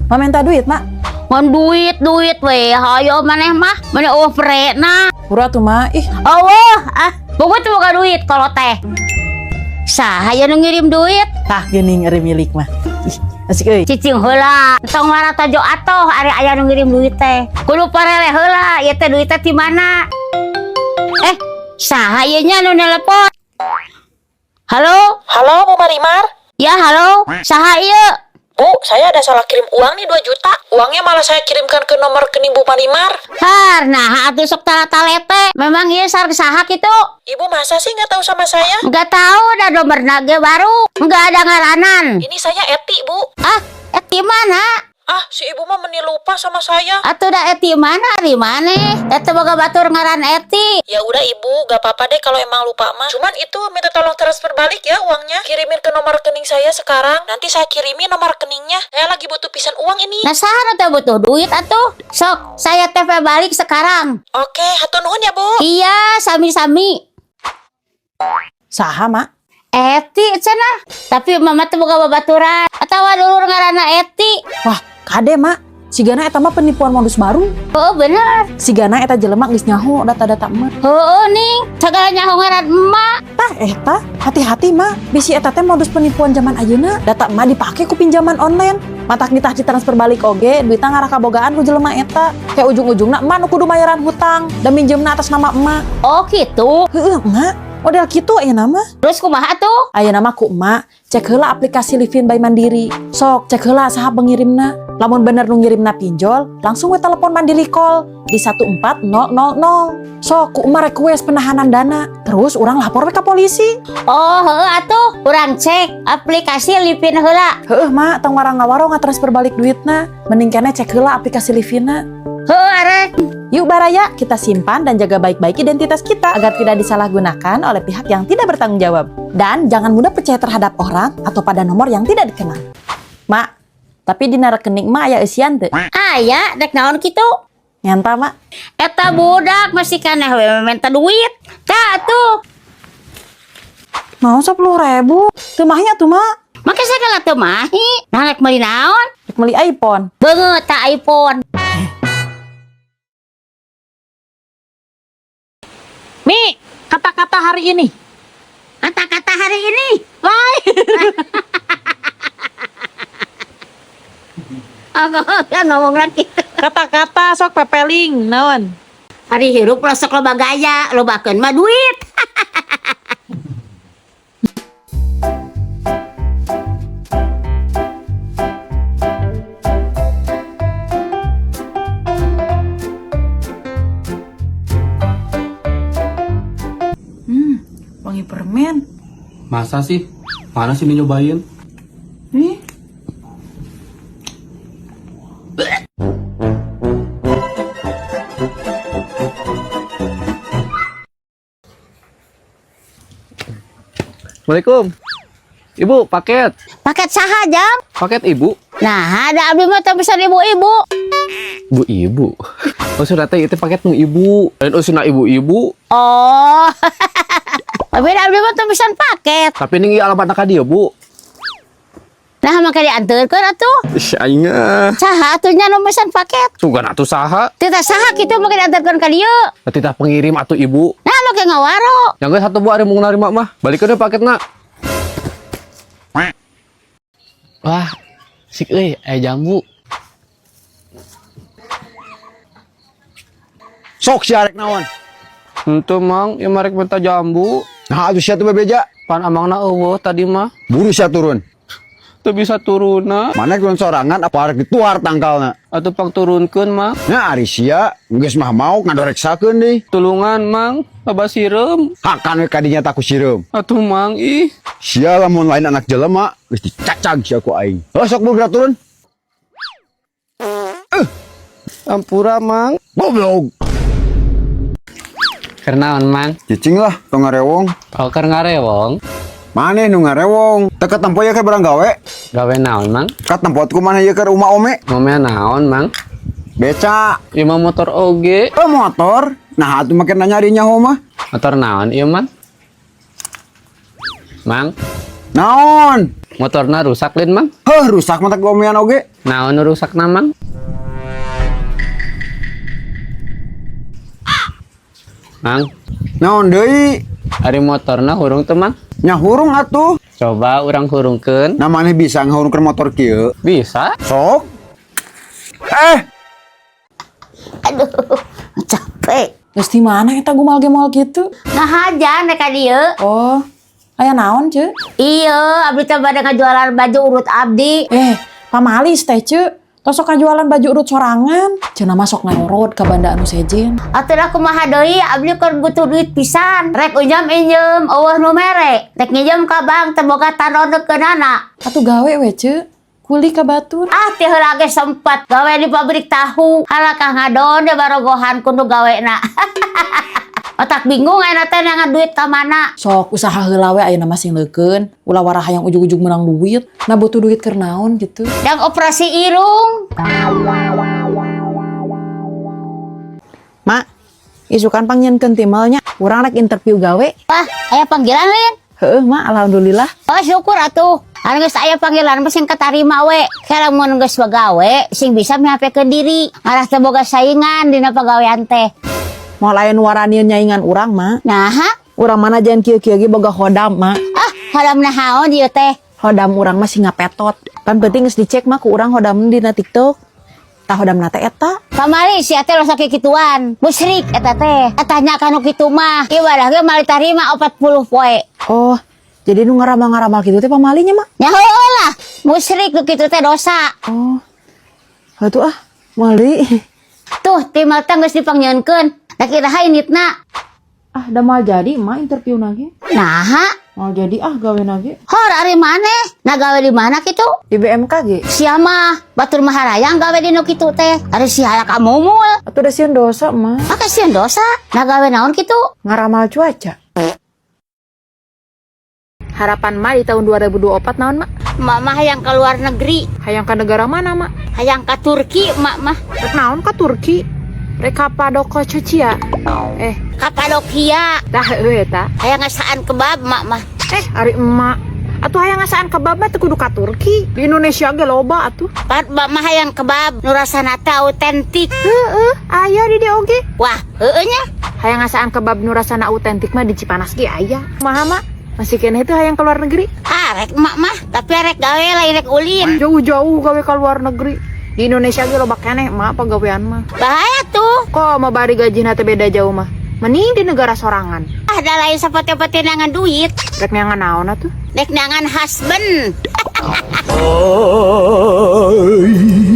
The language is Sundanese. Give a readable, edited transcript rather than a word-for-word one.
Mak minta duit, Mak. Ngon duit duit we, hayo maneh mah, maneh eueuh prena. Pura tuh, Mak. Ih, Eueuh, ah, pokoknya teu boga duit kalau teh. Saha aya nu ngirim duit? Tah geuning ari milik mah. Ih, asik euy. Cicing heula, tong maratojo atoh ari aya nu ngirim duit teh. Kudu parele heula, ieu teh duit teh ti mana? Eh, saha ieu nya nu nelepon? Halo? Halo, Bu Marimar. Ya, halo. Saha ieu? Bu, saya ada salah kirim uang nih 2 juta. Uangnya malah saya kirimkan ke nomor rekening Bu Marimar. Har, nah atuh sok tala-talete. Memang ieu sar saha kitu? Ibu masa sih nggak tahu sama saya? Enggak tahu dah nomor nage baru. Enggak ada ngaranan. Ini saya Eti, Bu. Ah, eti mana? Ah, si ibu mah meni lupa sama saya. Atuh dah eti mana di mana? Eta boga batur ngaran eti. Ya udah ibu, gak apa-apa deh kalau emang lupa mah. Cuman itu minta tolong transfer balik ya uangnya. Kirimin ke nomor rekening saya sekarang. Nanti saya kirimin nomor rekeningnya. Saya lagi butuh pisan uang ini. Nah, saha nu teh butuh duit atuh? Sok, saya TV balik sekarang. Oke, hatur nuhun ya, Bu. Iya, sami-sami. Saha, Mak? Eti cenah. Tapi mama teh boga babaturan. Atawa dulur ngaranna Eti. Wah, kade, Mak. Sigana eta mah penipuan modus baru. Oh, bener. Sigana eta jelema geus nyaho data-data emak. Heeh, ning. Sagala nyaho ngaran emak. Tah eta, hati-hati, Mak. Bisi eta teh modus penipuan zaman ayeuna. Data emak dipake ku pinjaman online. Matak nitah ditransfer balik oge, duitna ngarah kabogaan ku jelema eta. Kayak ujung-ujungna emak nu kudu mayaran hutang dan minjemna atas nama emak. Oh, gitu. Heeh, emak. Model kitu ayeuna mah. Terus kumaha tuh? Ayeuna mah ku emak, cek heula aplikasi Livin by Mandiri. Sok, cek heula saha pengirimna. Lamun bener nu ngirimna pinjol, langsung we telepon Mandiri Call di 14000. Sok, ku emak request penahanan dana. Terus urang lapor we ka polisi. Oh, heeh atuh. Urang cek aplikasi Livin heula. Heeh, mak, tong warang ngawaro ngatransfer balik duitna. Mending keneh cek heula aplikasi Livinna. Heeh, arek. Yuk Baraya, kita simpan dan jaga baik-baik identitas kita agar tidak disalahgunakan oleh pihak yang tidak bertanggung jawab. Dan jangan mudah percaya terhadap orang atau pada nomor yang tidak dikenal. Mak, tapi dina rekening mak aya eusian teu? Aya, dek naon kitu? Nyanta, Mak. Eta budak masih kaneh we minta duit. Tah atuh. Mau 10.000? Teu mahi atuh, Mak. Make sagala teu mahi. Nah, rek meuli naon? Rek meuli iPhone. Beungeut ta iPhone. Mi, kata-kata hari ini. Kata-kata hari ini. Lain. Oh, ngomong lagi. Kata-kata sok pepeling, naon? Hari hirup lo sok loba gaya, lobakeun mah duit. Wangi permen. Masa sih? Mana sih ini nyobain? Nih. Assalamualaikum. Ibu, paket. Paket saha jam? Paket ibu. Nah, ada abdi mah teu pesan ibu-ibu. Bu ibu. Oh, sudah teh itu paket nu ibu. Dan oh, sudah ibu-ibu. Oh. Tapi abdi mah teu pesan paket. Tapi ini alamat ka dia, Bu. Nah, maka diantarkeun atuh. Ih, aing ah. Saha atuh nya nu pesan paket? Sugan atuh saha? Teu saha kitu maka diantarkeun ka dieu. Titah pengirim atuh ibu. Nah, make ngawaro. Yang geus satu bu ari mau narima mah. Balikeun we paketna. Wah, sik euy, aya jambu. Sok sia rek naon? Henteu Mang, ieu mah rek minta jambu. Nah, atuh sia teu bebeja. Pan amangna eueuh tadi mah. Buru sia turun. Teu bisa turunna. Mana turun sorangan apa arek dituar tangkalna? Atuh pang turunkeun mah. Nah, ari sia geus mah mau ngadoreksakeun deui. Tulungan Mang, loba sireum. Hakan we kadinya tak ku sireum. Atuh Mang ih. Sia lamun lain anak jelema geus dicacag sia ku aing. Heuh sok buru geura turun. Ampura Mang. Goblok. Keur naon Mang? Cicing lah tong ngarewong. Oh, keur ngarewong. Maneh nu ngarewong. Teu katempo ye keur barang gawe. Gawe naon Mang? Katempo ku maneh ye keur uma ome. Ngomel naon Mang? Beca. Ieu mah motor oge. Eh motor. Nah atuh make nanya ari nyaho mah. Motor naon ieu Mang? Mang, Naon? Motorna rusak lain, Mang? Heh, rusak mata gomean oge. Naon nu rusakna, Mang? Mang, Naon deui? Ari motorna hurung teu, Mang? Nya hurung atuh. Coba urang hurungkeun. Nah, maneh bisa ngahurungkeun motor kieu? Bisa. Sok. Eh, Aduh, capek. Geus di mana eta gumal gemal gitu? Ngahajan rek ka dieu. Oh, aya naon, Ceu? Iya, abdi teh bade ngajualan baju urut abdi. Eh, pamalis teh, Ceu. Tos sok ngajualan baju urut sorangan. Cenah mah sok ngorot ka banda anu sejen. Atuh da kumaha deui, abdi keur butuh duit pisan. Rek unjam injem, euweuh nu mere. Rek nginjem ka bank teu boga tanonekeunana. Atuh gawe we, Ceu. Kuli ka batur. Ah, ti heula ge sempet gawe di pabrik tahu. Halakah ngadon deh barogohan ku nu gawena. Otak bingung ayeuna teh neangan duit ka mana. Sok usaha heula we ayeuna mah sing leukeun. Ulah wara hayang ujug-ujug menang duit. Nah, butuh duit keur naon gitu. Yang operasi irung. Mak, isukan pangnyieunkeun timelnya. Urang rek interview gawe. Wah, aya panggilan lain? Heeh, Mak, alhamdulillah. Oh, syukur atuh. Anu geus aya panggilan mah sing katarima we. Kala mun geus bagawe sing bisa mihapekeun diri. Ngarah teu boga saingan dina pagawean teh. Moal aya nu waranieun nyaingan urang, Mak. Nah, Urang mana jangan kieu-kieu ge boga khodam, Mak. ah, hodam naon ieu teh? Khodam urang mah singa petot. Pan penting geus dicek mah ku urang khodam dina TikTok. Tah khodamna teh eta. Kamari sia teh rasa kikituan. Musyrik eta teh. Tanya kanu kitu mah. Ibadah ge moal ditarima 40 poe. Oh, jadi nu ngaramal-ngaramal kitu teh pamalinya, Mak. Ya heueuh lah. Musyrik nu kitu teh dosa. Oh. Atuh ah, moal deui. Tuh, timel teh geus dipangnyieunkeun. Da iraha inditna? Ah, da moal jadi Mak interview lagi. Naha? Moal jadi ah gawe lagi. Hor ari maneh? Nah gawe di mana kitu? Di BMKG. Sia mah batur mah harayang gawe di nu kitu teh. Ari sia ka mumul. Atuh da sieun dosa, Mak. Ah sieun dosa. Nah gawe naon kitu? Ngaramal cuaca. Harapan Ma di tahun 2024 naon, Mak? Mama hayang ke luar negeri, Hayang ke negara mana, Mak? Hayang ke Turki mak mah. Rek naon ke Turki? Rek Kapadokia. Eh, Kapadokia. Dah heueuh eta. Hayang ngasaan kebab mak mah. Eh, ari emak. Atuh hayang ngasaan kebab mah teu kudu ka Turki. Di Indonesia ge loba atuh. Pat mak mah hayang kebab nu rasana teh autentik. Heeh, aya di dieu oge. Wah, heueuh nya. Hayang ngasaan kebab nu rasana autentik mah di Cipanas ge aya. Kumaha, Mak? Masih keneh teu hayang ke luar negeri? Ah, rek mak mah, tapi rek gawe lain rek ulin. Jauh-jauh gawe ke luar negeri. Di Indonesia ge loba keneh, Mak, pagawean mah. Bahaya tuh. Kok mau bari gajina teh beda jauh mah? Mending di negara sorangan. Ah, da lain sapate-pate neangan duit. Rek neangan naon atuh? Rek neangan husband. Ay.